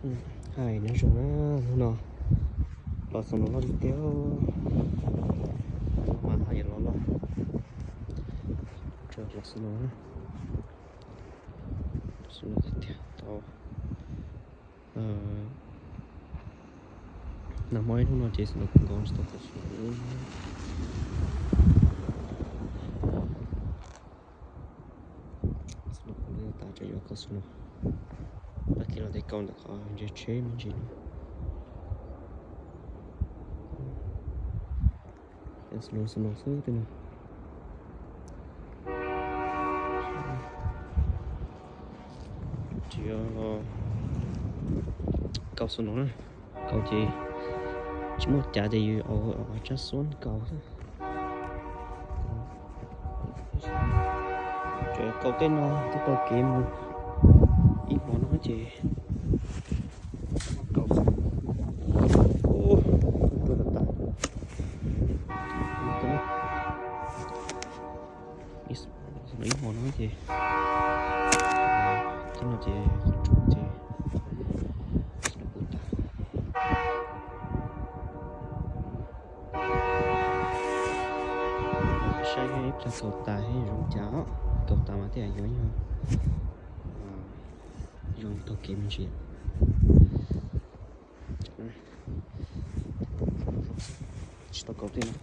Hais nyob zoo na, hnub no los snow loj tiag tiag. Hnub no mas haj yam los loj, los snow na, snow tiag tiag tau. Nag hmo ib hnub no ces snow kawg nkaus tsis tau kho snow. Snow puv lawm tas tseem yuav kho snow. Tag kis los tej kauv ntawm qhov ntsia tsheb me ntsis no. Snow snow xwb tej no. Tsis yog kauv snow na, kauv ces tsis muaj cav ces yus ua tsab xuab kauv xwb. Tseem kauv tej no twb taug kev mus ib hmo no ces kauv xwb. Ua rau tas tas. Ib hmo no ces, ib hmo no ces tsuas ces puv tas. Saib ib pliag kauv tas thiab zoo cas os. Kauv tas mas thiaj yuav yog zoo taug kev me ntsis. Tsis tau kauv tej no.